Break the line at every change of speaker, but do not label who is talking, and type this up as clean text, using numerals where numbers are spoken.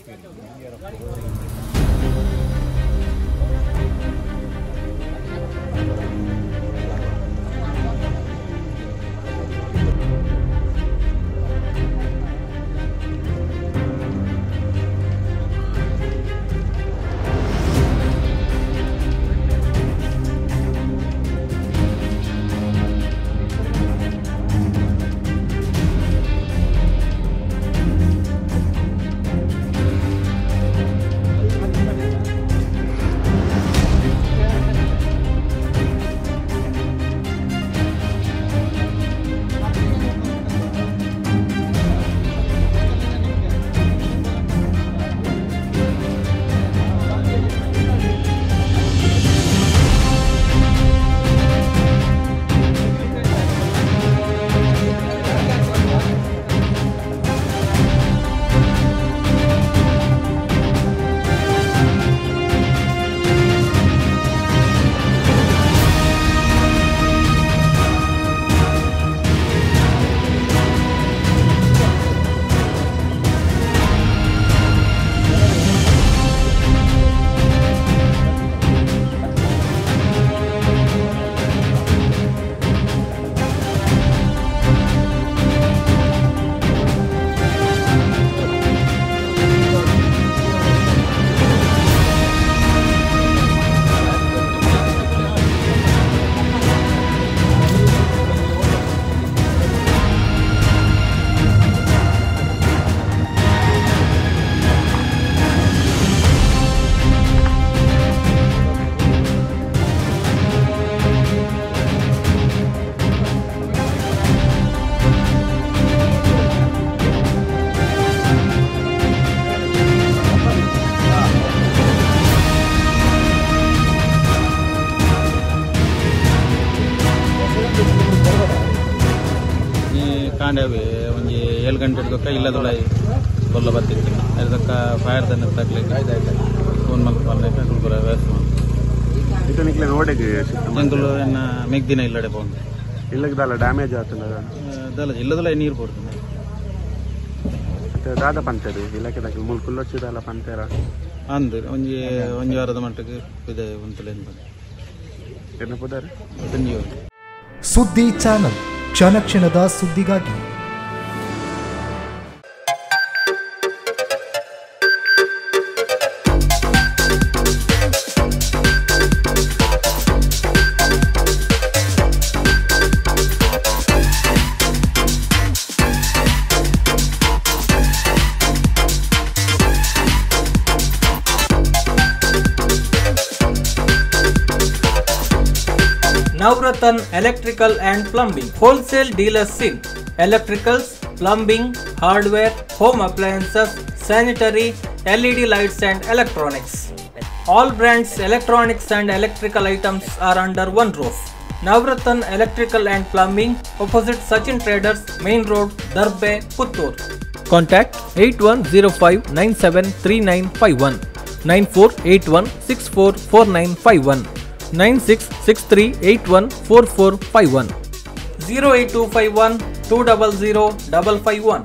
ಕಾಂಡೆ ಒಂಜಿ 7 ಗಂಟೆ ಹಿಡ್ದಕ್ಕ ಇಲ್ಲದೊಳಗೆ ಬೊಲ್ಲ ಬತ್ತಿತ್ತು ಅದಕ್ಕ ಫೈರ್ ದನ್ನ ತಗ್ಲಿಕ್ಕೆ ಫೋನ್ ಮಲ್ಪಲ್ಲ ಕುಲ್ಪುರ ವ್ಯವಸ್ಥೆ
ಇದು ನಿಕ್ಲೆ ರೋಡಿಗೆ
ಎಂಕುಲು ಎನ್ನ ಮೆಗ್ದಿನ ಇಲ್ಲಡೆ ಪೋಂದು
ಇಲ್ಲಗದಲ್ಲ ಡ್ಯಾಮೇಜ್ ಆತಲ್ಲ
ದಲ್ಲ ಇಲ್ಲದಲ್ಲ ನೀರು ಕೊಡ್ತೀನಿ
ಮತ್ತೆ ದಾದ ಪಂತೇರು ಇಲಾಖೆ ದಾಖಲೆ ಮುಲ್ಕುಲ್ಲೊಚ್ಚಿದಲ್ಲ ಪಂತೇರ
ಅಂದು ಒಂಜಿ ಒಂಜಿ ವಾರದ ಮಟ್ಟಕ್ಕೆ ಇದೆ ಉಂತಲೆ
ಎನ್ನ ಪುದಾರೆ
ಸಂಜೀವ.
ಸುದ್ದಿ ಚಾನಲ್ ಕ್ಷಣ ಕ್ಷಣದ ಸುದ್ದಿಗಾಗಿ.
Navratan Electrical and Plumbing Wholesale Dealers in Electricals, Plumbing, Hardware, Home Appliances, Sanitary, LED Lights and Electronics. All brands electronics and electrical items are under one roof. Navratan Electrical and Plumbing, opposite Sachin Traders, Main Road, Darbe, Puttur. Contact 8105973951, 9481644951, 9663814451, 08251 200 551.